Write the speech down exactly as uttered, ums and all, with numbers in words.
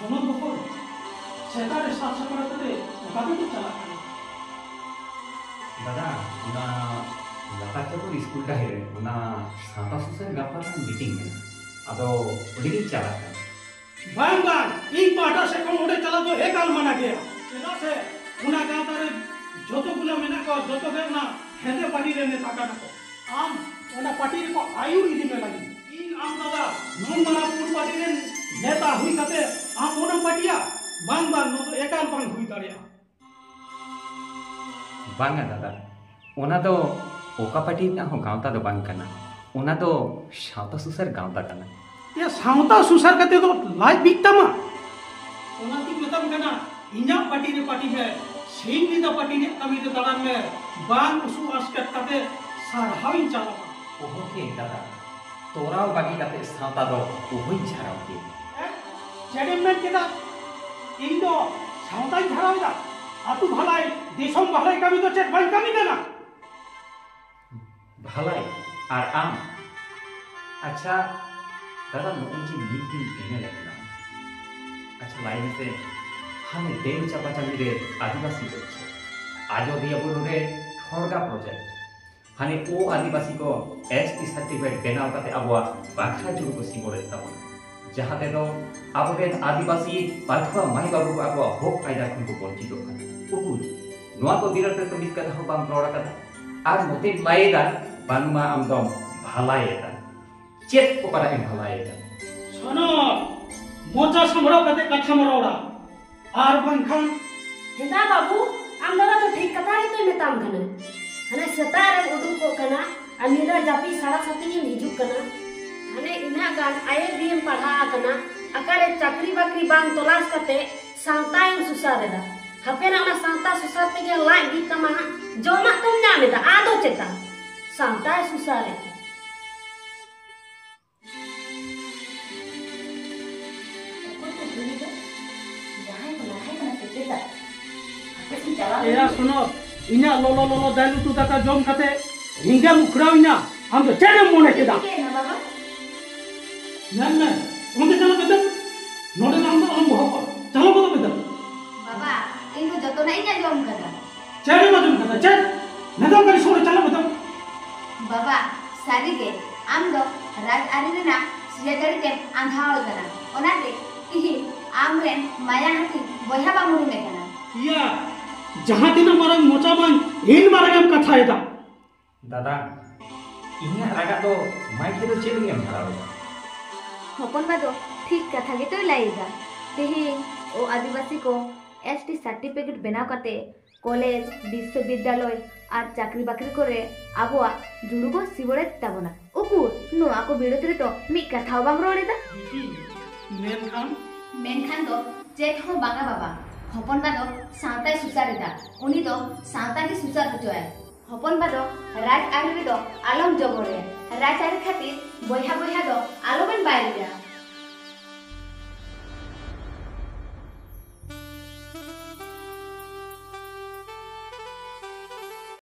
ᱚᱱᱟ ᱵᱚᱠᱚ ᱥᱮᱛᱟᱜ ᱨᱮ ᱥᱟᱡᱽ ᱥᱟᱯᱲᱟᱣ ᱠᱟᱛᱮ ᱚᱠᱟ ᱛᱮᱠᱚ ᱪᱟᱞᱟᱜ ᱠᱟᱱᱟ? ᱫᱟᱫᱟ, ᱚᱱᱟ ᱞᱟᱛᱟᱨ ᱪᱟᱹᱠᱩᱨ ᱥᱠᱩᱞ ᱰᱟᱹᱦᱤ ᱨᱮ ᱚᱱᱟ ᱥᱟᱶᱛᱟ ᱥᱩᱥᱟᱹᱨ ᱜᱟᱶᱛᱟ ᱨᱮᱱᱟᱜ ᱢᱤᱴᱤᱝ ᱢᱮᱱᱟᱜᱼᱟ, ᱟᱫᱚ ᱚᱸᱰᱮ ᱜᱤᱧ ᱪᱟᱞᱟᱜ ᱠᱟᱱᱟ᱾ ᱵᱟᱝ, ᱵᱟᱝ, ᱤᱧ ᱯᱟᱦᱴᱟ ᱥᱮᱫ ᱠᱷᱚᱱ ᱚᱸᱰᱮ ᱪᱟᱞᱟᱜ ᱫᱚ ᱮᱠᱟᱞ ᱢᱟᱱᱟ ᱜᱮᱭᱟ᱾ ᱪᱮᱫᱟᱜ ᱥᱮ ᱚᱱᱟ ᱜᱟᱶᱛᱟ ᱨᱮ ᱡᱚᱛᱚ ᱜᱩᱞᱟ ᱢᱮᱱᱟᱜ ᱠᱚᱣᱟ, ᱡᱚᱛᱚ ᱜᱮ ᱚᱱᱟ ᱦᱮᱸᱫᱮ ᱯᱟᱹᱴᱤ ᱨᱮ ᱱᱮᱛᱟ ᱠᱟᱱᱟ ᱠᱚ᱾ ᱟᱢ ᱚᱱᱟ ᱯᱟᱹᱴᱤ ᱨᱮᱠᱚ ᱟᱹᱭᱩᱨ ᱤᱫᱤ ᱢᱮ ᱞᱟᱹᱜᱤᱫ᱾ ᱤᱧ ᱟᱢ ᱫᱟᱫᱟ ᱱᱩᱱ ᱢᱟᱨᱟᱝ ᱯᱩᱸᱰ ᱯᱟᱹᱴᱤ ᱨᱮᱱ ᱱᱮᱛᱟ ᱦᱩᱭ ᱠᱟᱛᱮ ᱟᱢ ᱚᱱᱟᱢ ᱯᱟᱹᱴᱤᱭᱟ? ᱵᱟᱝ, ᱵᱟᱝ, ᱱᱚᱣᱟ ᱫᱚ ᱮᱠᱟᱞ ᱵᱟᱝ ᱦᱩᱭ ᱫᱟᱲᱮᱭᱟᱜᱼᱟ᱾ ᱵᱟᱝᱟ ᱫᱟᱫᱟ, ᱚᱱᱟ ᱫᱚ ᱚᱠᱟ ᱯᱟᱹᱴᱤ ᱨᱮᱱᱟᱜ ᱦᱚᱸ ᱜᱟᱶᱛᱟ ᱫᱚ ᱵᱟᱝ ᱠᱟᱱᱟ, ᱚᱱᱟ ᱫᱚ ᱥᱟᱶᱛᱟ ᱥᱩᱥᱟᱹᱨ ᱜᱟᱶᱛᱟ ᱠᱟᱱᱟ᱾ ᱮ, ᱥᱟᱶᱛᱟ ᱥᱩᱥᱟᱹᱨ ᱠᱟᱛᱮ ᱫᱚ ᱞᱟᱡ ᱵᱤᱜ ᱛᱟᱢᱟ? ᱚᱱᱟᱛᱤᱧ ᱢᱮᱛᱟᱢ ᱠᱟᱱᱟ, ᱤᱧᱟᱹᱜ ᱯᱟᱹᱴᱤ ᱨᱮ ᱯᱟᱹᱴᱤ ᱢᱮ, ᱥᱤᱧ ᱧᱤᱫᱟᱹ ᱯᱟᱹᱴᱤ ᱨᱮᱭᱟᱜ ᱠᱟᱹᱢᱤ ᱨᱮ ᱫᱟᱬᱟᱱ ᱢᱮ, ᱵᱟᱝ ᱩᱥᱩ ᱟᱥᱠᱮᱛ ᱠᱟᱛᱮ ᱥᱟᱨᱦᱟᱣᱤᱧ ᱪᱟᱞᱟᱢᱟ᱾ ᱚᱦᱚ ᱠᱮ ᱫᱟᱫᱟ, ᱛᱚᱨᱟᱣ ᱵᱟᱹᱜᱤ ᱠᱟᱛᱮ ᱥᱟᱶᱛᱟ ᱫᱚ ᱚᱦᱚᱧ ᱪᱷᱟᱨᱟᱣ ᱠᱮ᱾ ᱮ, ᱪᱮᱫ ᱮᱢ ᱢᱮᱱ ᱠᱮᱫᱟ? ᱤᱧ ᱫᱚ ᱥᱟᱶᱛᱟᱧ ᱪᱷᱟᱨᱟᱣ ᱮᱫᱟ? ᱟᱹᱛᱩ ᱵᱷᱟᱞᱟᱭ, ᱫᱤᱥᱚᱢ ᱵᱷᱟᱞᱟᱭ ᱠᱟᱹᱢᱤ ᱫᱚ ᱪᱮᱫ ᱵᱟᱹᱧ ᱠᱟᱹᱢᱤ ᱠᱟᱱᱟ? ᱵᱷᱟᱞᱟᱭ ᱟᱨ ᱟᱢ? ᱟᱪᱪᱷᱟ ᱫᱟᱫᱟ, ᱱᱚᱜᱼᱚᱭ ᱡᱮ ᱱᱤᱛ ᱫᱤᱱ ᱧᱮᱞᱮᱫ ᱠᱟᱱᱟ, ᱟᱪᱪᱷᱟ ᱞᱟᱹᱭ ᱢᱮᱥᱮ, ᱦᱟᱱᱮ ᱰᱮᱢ ᱪᱟᱯᱟᱪᱟᱹᱞᱤ ᱨᱮ ᱟᱹᱫᱤᱵᱟᱹᱥᱤ ᱫᱚ ᱪᱮᱫ? ᱟᱡᱚᱫᱤᱭᱟᱹ ᱵᱩᱨᱩ ᱨᱮ ᱴᱷᱚᱲᱜᱟ ᱯᱨᱚᱡᱮᱠᱴ, ᱦᱟᱱᱮ ᱳ ᱟᱹᱫᱤᱵᱟᱹᱥᱤ ᱠᱚ ᱮᱥ ᱴᱤ ᱥᱟᱨᱴᱤᱯᱷᱤᱠᱮᱴ ᱵᱮᱱᱟᱣ ᱠᱟᱛᱮ ᱟᱵᱚᱣᱟᱜ ᱵᱟᱠᱷᱨᱟ ᱡᱩᱲᱩ ᱠᱚ ᱥᱤᱵᱚᱲᱮᱫ ᱛᱟᱵᱚᱱᱟ, ᱡᱟᱦᱟᱸ ᱛᱮᱫᱚ ᱟᱵᱚᱨᱮᱱ ᱟᱹᱫᱤᱵᱟᱹᱥᱤ ᱯᱟᱹᱴᱷᱩᱣᱟᱹ ᱢᱟᱹᱭ ᱵᱟᱹᱵᱩ ᱠᱚ ᱟᱠᱚᱣᱟᱜ ᱦᱚᱠ ᱟᱹᱭᱫᱟᱹᱨ ᱠᱷᱚᱱ ᱠᱚ ᱵᱚᱧᱪᱤᱛᱚᱜ ᱠᱟᱱᱟ᱾ ᱩᱠᱩᱨ ᱱᱚᱣᱟ ᱠᱚ ᱵᱤᱨᱩᱫᱷ ᱨᱮ ᱛᱚ ᱢᱤᱫ ᱠᱟᱛᱷᱟ ᱦᱚᱸ ᱵᱟᱢ ᱨᱚᱲ ᱟᱠᱟᱫᱟ᱾ ᱟᱨ ᱱᱚᱛᱮᱢ ᱞᱟᱹᱭᱮᱫᱟ ᱵᱟᱝᱢᱟ ᱟᱢ ᱫᱚᱢ ᱵᱷᱟᱞᱟᱭᱮᱫᱟ᱾ ᱪᱮᱫ ᱚᱠᱟᱴᱟᱜ ᱮᱢ ᱵᱷᱟᱞᱟᱭᱮᱫᱟ? ᱥᱚᱱᱚᱛ, ᱢᱚᱪᱟ ᱥᱟᱢᱵᱲᱟᱣ ᱠᱟᱛᱮ ᱠᱟᱛᱷᱟᱢ ᱨᱚᱲᱟ, ᱟᱨ ᱵᱟᱝᱠᱷᱟᱱ ᱦᱮᱸᱫᱟ ᱵᱟᱹᱵᱩ, ᱟᱢ ᱫᱟᱫᱟ ᱫᱚ ᱴᱷᱤᱠ ᱠᱟᱛᱷᱟ ᱜᱮᱛᱚᱭ ᱢᱮᱛᱟᱢ ᱠᱟᱱᱟ᱾ ᱦᱟᱱᱮ ᱥᱮᱛᱟᱜ ᱨᱮᱢ ᱩᱰᱩᱠᱚᱜ ᱠᱟᱱᱟ ᱟᱨ ᱧᱤᱫᱟᱹ ᱡᱟᱹᱯᱤᱫ ᱥᱟᱲᱟ ᱥᱟᱛᱤ ᱜᱮᱢ ᱦᱤᱡᱩᱜ ᱠᱟᱱᱟ᱾ ᱦᱟᱱᱮ ᱤᱱᱟᱹᱜ ᱜᱟᱱ ᱟᱭ ᱮ ᱵᱤ ᱮᱢ ᱯᱟᱲᱦᱟᱣ ᱟᱠᱟᱱᱟ, ᱚᱠᱟᱨᱮ ᱪᱟᱹᱠᱨᱤ ᱵᱟᱹᱠᱨᱤ ᱵᱟᱝ ᱛᱚᱞᱟᱥ ᱠᱟᱛᱮ ᱥᱟᱶᱛᱟᱭᱮᱢ ᱥᱩᱥᱟᱨ ᱮᱫᱟ᱾ ᱦᱟᱯᱮᱱᱟᱜ ᱚᱱᱟ ᱥᱟᱶᱛᱟ ᱥᱩᱥᱟᱨ ᱛᱮᱜᱮ ᱞᱟᱡ ᱵᱤᱜ ᱛᱟᱢᱟ ᱦᱟᱸᱜ, ᱡᱚᱢᱟᱜ ᱛᱚᱢ ᱧᱟᱢ ᱮᱫᱟ, ᱟᱫᱚ ᱪᱮᱛᱟ ᱥᱟᱶᱛᱟᱭ ᱥᱩᱥᱟᱨ ᱮᱫᱟ᱾ ᱚᱠᱚᱭ ᱠᱚ ᱦᱩᱭ ᱫᱚ? ᱡᱟᱦᱟᱸᱭ ᱠᱚ ᱞᱟᱦᱟᱭ ᱠᱟᱱᱟ ᱥᱮ ᱪᱮᱫᱟᱜ? ᱟᱯᱮ ᱥᱮᱱ ᱪᱟᱞᱟᱣ ᱮᱭᱟ ᱞᱮᱱᱟ? ᱥᱚᱱᱚᱛ, ᱤᱧᱟᱹᱜ ᱞᱚᱞᱚ ᱞᱚᱞᱚ ᱫᱟᱹᱞ ᱩᱛᱩ ᱫᱟᱠᱟ ᱡᱚᱢ ᱠᱟᱛᱮ ᱨᱤᱸᱡᱟᱹᱢ ᱩᱠᱷᱲᱟᱣ ᱤᱧᱟ᱾ ᱟᱢ ᱫᱚ ᱪᱮᱫ ᱮᱢ ᱢᱚᱱᱮ ᱠᱮᱫᱟ? ᱪᱤᱠᱟᱹᱭᱮᱱᱟ ᱵᱟᱵᱟ? ᱧᱮᱞ ᱢᱮ, ᱚᱸᱰᱮ ᱪᱟᱞᱟᱜ ᱢᱮ ᱫᱮᱱ᱾ ᱱᱚᱰᱮ ᱫᱚ ᱟᱢ ᱫᱚ ᱟᱞᱚᱢ ᱚᱱᱟ ᱤᱧ ᱟᱸᱡᱚᱢ ᱠᱟᱫᱟ᱾ ᱪᱮᱫ ᱮᱢ ᱟᱸᱡᱚᱢ ᱠᱟᱫᱟ? ᱪᱮᱫ? ᱱᱤᱛᱚᱜ ᱠᱟᱹᱴᱤᱡ ᱥᱩᱨ ᱨᱮ ᱪᱟᱞᱟᱜ ᱢᱮ ᱛᱚ᱾ ᱵᱟᱵᱟ, ᱥᱟᱹᱨᱤᱜᱮ ᱟᱢ ᱫᱚ ᱨᱟᱡᱽ ᱟᱹᱨᱤ ᱨᱮᱱᱟᱜ ᱥᱤᱭᱟᱹᱫᱟᱹᱲᱤ ᱛᱮᱢ ᱟᱸᱫᱷᱟᱣ ᱟᱠᱟᱱᱟ᱾ ᱚᱱᱟᱛᱮ ᱛᱤᱦᱤᱧ ᱟᱢᱨᱮᱱ ᱢᱟᱭᱟ ᱦᱟᱹᱴᱤᱧ ᱵᱚᱭᱦᱟ ᱵᱟᱢ ᱩᱨᱩᱢᱮ ᱠᱟᱱᱟ᱾ ᱤᱭᱟ, ᱡᱟᱦᱟᱸ ᱛᱤᱱᱟᱹᱜ ᱢᱟᱨᱟᱝ ᱢᱚᱪᱟ ᱢᱟᱧ ᱤᱱ ᱢᱟᱨᱟᱝ ᱮᱢ ᱠᱟᱛᱷᱟᱭᱮᱫᱟ᱾ ᱫᱟᱫᱟ, ᱤᱧᱟᱹᱜ ᱨᱟᱜᱟᱜ ᱫᱚ ᱢᱟᱭᱠᱮ ᱫᱚ ᱪᱮᱫ ᱞᱟᱹᱜᱤᱫ ᱮᱢ ᱫᱷᱟᱨᱟᱣ ᱮᱫᱟ? ᱦᱚᱯᱚᱱ ᱵᱟ ᱫᱚ ᱴᱷᱤᱠ ᱠᱟᱛᱷᱟ ᱜᱮᱛᱚᱭ ᱞᱟᱹᱭ ᱮᱫᱟ᱾ ᱛᱮᱦᱮᱧ ᱳ ᱟᱹᱫᱤᱵᱟᱹᱥᱤ ᱠᱚ ᱮᱥ ᱴᱤ ᱥᱟᱨᱴᱤᱯᱷᱤᱠᱮᱴ ᱵᱮᱱᱟᱣ ᱠᱟᱛᱮ ᱠᱚᱞᱮᱡᱽ, ᱵᱤᱥᱥᱚᱵᱤᱫᱽᱫᱟᱞᱚᱭ ᱟᱨ ᱪᱟᱹᱠᱨᱤ ᱵᱟᱹᱠᱨᱤ ᱠᱚᱨᱮ ᱟᱵᱚᱣᱟᱜ ᱡᱩᱲᱩ ᱠᱚ ᱥᱤᱵᱚᱲᱮᱫ ᱛᱟᱵᱚᱱᱟ᱾ ᱩᱠᱩᱨ ᱱᱚᱣᱟ ᱠᱚ ᱵᱤᱨᱩᱫᱽ ᱨᱮᱫᱚ ᱢᱤᱫ ᱠᱟᱛᱷᱟ ᱦᱚᱸ ᱵᱟᱢ ᱨᱚᱲ ᱮᱫᱟ? ᱢᱮᱱᱠᱷᱟᱱ ᱢᱮᱱᱠᱷᱟᱱ ᱫᱚ ᱪᱮᱫ ᱦᱚᱸ ᱵᱟᱝᱟ ᱵᱟᱵᱟ᱾ ᱦᱚᱯᱚᱱ ᱵᱟ ᱫᱚ ᱥᱟᱶᱛᱟᱭ ᱥᱩᱥᱟᱹᱨ ᱮᱫᱟ᱾ ᱩᱱᱤ ᱫᱚ ᱥᱟᱶᱛᱟ ᱜᱮ ᱥᱩᱥᱟᱹᱨ ᱦᱚᱪᱚᱭᱟᱭ᱾ ᱦᱚᱯᱚᱱ ᱵᱟ ᱫᱚ ᱨᱟᱡᱽ ᱟᱹᱨᱤ ᱨᱮᱫᱚ ᱟᱞᱚᱢ ᱡᱚᱵᱚᱨᱮᱭᱟ᱾ ᱨᱟᱡᱽ ᱟᱹᱨᱤ ᱠᱷᱟᱹᱛᱤᱨ ᱵᱚᱭᱦᱟ ᱵᱚᱭᱦᱟ ᱫᱚ ᱟᱞᱚᱵᱮᱱ ᱵᱟᱭᱨᱤᱭᱟ᱾